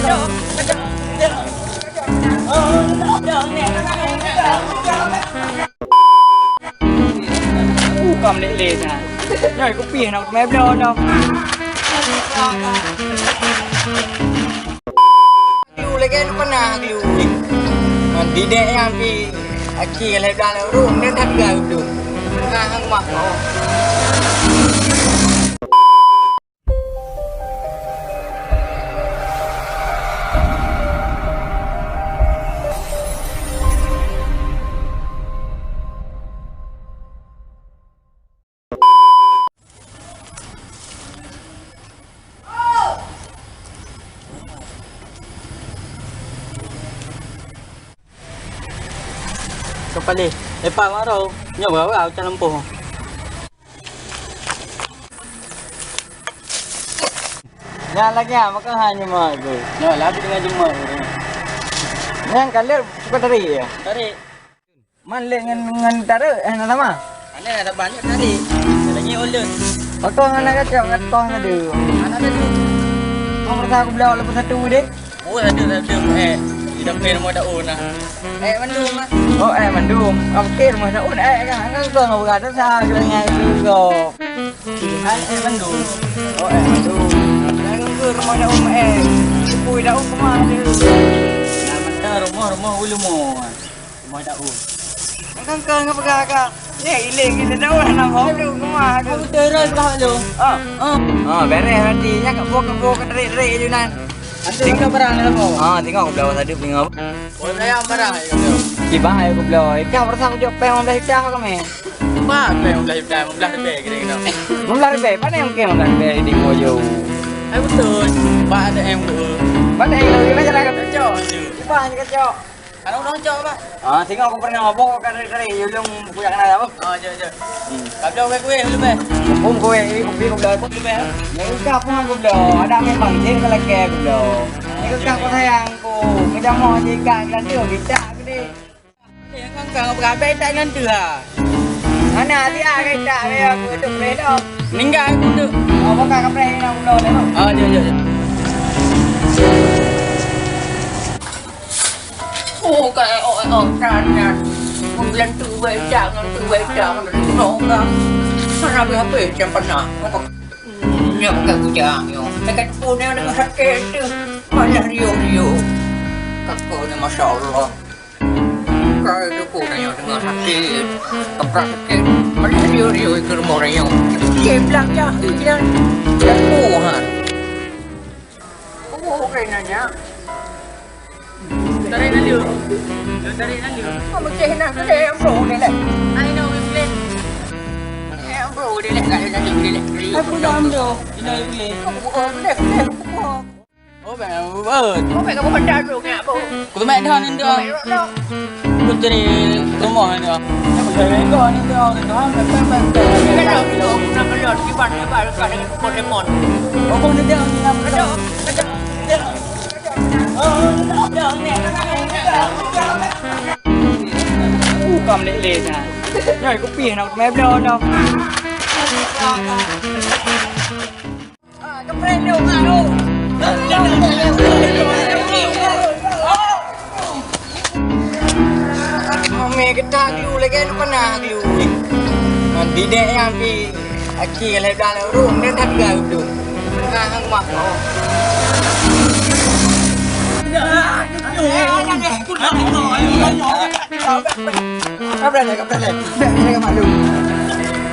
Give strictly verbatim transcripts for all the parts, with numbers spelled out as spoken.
Bukon lé-lé na. Nyoe kupieh na, kumé bloe na. Glu lagèe nyoe peuna glu. Ngon bidek nyan pi. Aki lhèe blah lhèe rhueng, nyan that glu. Nah, hang mah. Kepala, eh, Pak Maro, nyoe berapa ucah lampu? Nyan lagèe nyan, maka hanya mah tu. Nyoe lah, aku tengah jemak. Nyan kan lé suka tarik ya? Tarik. Man lé ngon, ngon tarik, eh, nak sama? Ada, ada banyak tarik. Lagi ulun. Maka ngon anak kacau, ngon tong ada. Anak ada tu. Kau merasa aku bela walaupun satu deh? Oh, ada, ada. Eh, di depan rumah Daun lah. Eh, mandum lah. Oh, eh, mandum. Oke, rumah Daun. Eh, kan, kan kau nggak berada sah, kau ingat tu kau. Hai, eh, mandum. Oh, eh, mandum. Jangan ke rumah Daun, eh. Sepui Daun kemah tu. Nah, mantap rumah, rumah ulu mu. Rumah Daun. Kan kau nggak pegang kak. Eh, ilik kita Daun, nak ngomong tu kemah tu. Aku terai pegang lu. Ah. Ah. Ah, beres nanti. Nyak kat buah, kat buah, kat terik-terik je nan. Nanti kita barang dah, Bang. Ah, tengok aku belawah tadi, tengok. Oh, sayang barang, ya, ya. Kiban, ya, aku belawah. Ikan perasa aku jok peng lima belas juta kau, meh. Empat, lima belas juta, lima belas lebih kira-kira. Lima belas lebih, mana yang mungkin lima belas lebih di Kojo? Eh, betul. Empat ada M dua. Mana yang lebih banyak lah, kata cok. Cuma hanya kacok. Kalau orang cok, Pak. Ah, tengok aku pernah apa kau kata tadi, ulung punya kenal apa? Oh, cok, cok. Hmm. Kabel kue kue, ulung, eh. Hukum kue, hukum kue, hukum kue. Ulung, eh. Ni kau apa aku belum? Ada memang dia kalau kue aku belum. Ni kau apa sayang aku? Kejamah je ikan, kena dia, minta aku deh. Eh, kang, kang, apa kabar tak ngon tu, ha? Mana dia, kata, dia, aku tu, boleh tu. Meninggal aku tu. Oh, bukan, kabar yang nak ulo tu. Oh, ya, ya, ya. Oh, kayak, oh, oh, kan, kan. Bulan tu, baik tak, ngon tu, baik tak, ngon tu, ngon tu. Mana boleh apa, macam pernah. Nyoe ka kujak nyoe. Dekat pun yang dengan sakit tu. Malah riuh-riuh. Kakak ni, Masya Allah. Kai tu pun yang dengan sakit. Keprak sakit. Malah riuh-riuh ke rumah orang yang. Dia bilang jahil dan. Dan Tuhan. Oh, kena nya. Tarik na lheueh. Tarik na lheueh. Kamu ceh nak kena yang bro ni leh. Ai no, we play. Yang bro ni leh, kat na lheueh ni leh. Aku dah ambil. Ina we play. Kamu, oh, leh, leh, aku. Oh, bang, oh. Kamu bang, kamu hendak tu, ngak, bro. Aku tu mak dah ni dah. Putri rumah ni dah. Aku dah rengga ni dah. Dah, dah, dah, dah. Kenapa tu? Kenapa tu? Kiban, kiban, kiban. Doraemon. Bukon lé-lé na. Nyoe kupieh na, kumé bloe na. Mami kita gelu lagi, lupa na gelu. Ngon bidek nyan pi aki lhèe blah lhèe rhueng, dan that geu tu. Nah, hang mah. Kabrah lé, kabrah lé. Bèk lé malu.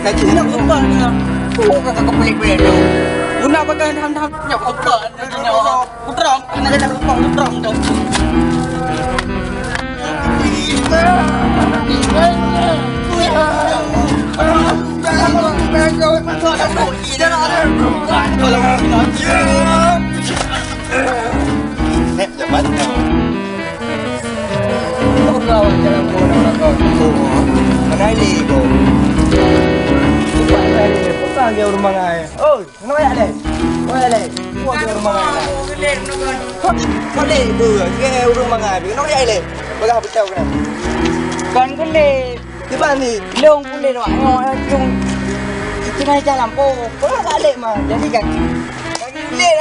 Lagi nak lupa ni. Oh, kakak kepelik-pelik tu. Guna pakai dam-dam. Nak lupa. Putrong, kena jadi putrong, putrong tu. Nek, dapat tau. Kau kawan jalan kau nak kau. Mana ini kau? Cepat cari dia. Kau kan dia orang bangai. Oi. Keunoe jak lé. Keunoe jak lé. Buat dia ureueng mangai. Keunoe jak lé. Bagah beutôi keunoe. Kon kulét. Kiban ni. Lông kulét awak nyoe, lông. Itu naik jalan po. Keunoe jak lé mah. Jadi kaki. Kaki kulét.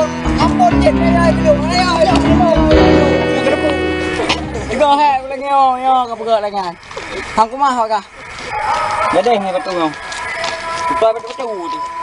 Ampôn, ampôn cit raya keudeung. Raya, raya, raya. Tiga hai lagèe nyoe, nyoe ka peugah lagèe nyan. Hang kumaha awak kah? Jadi nyoe beutôi nyoe. Beutôi, beutôi, beutôi.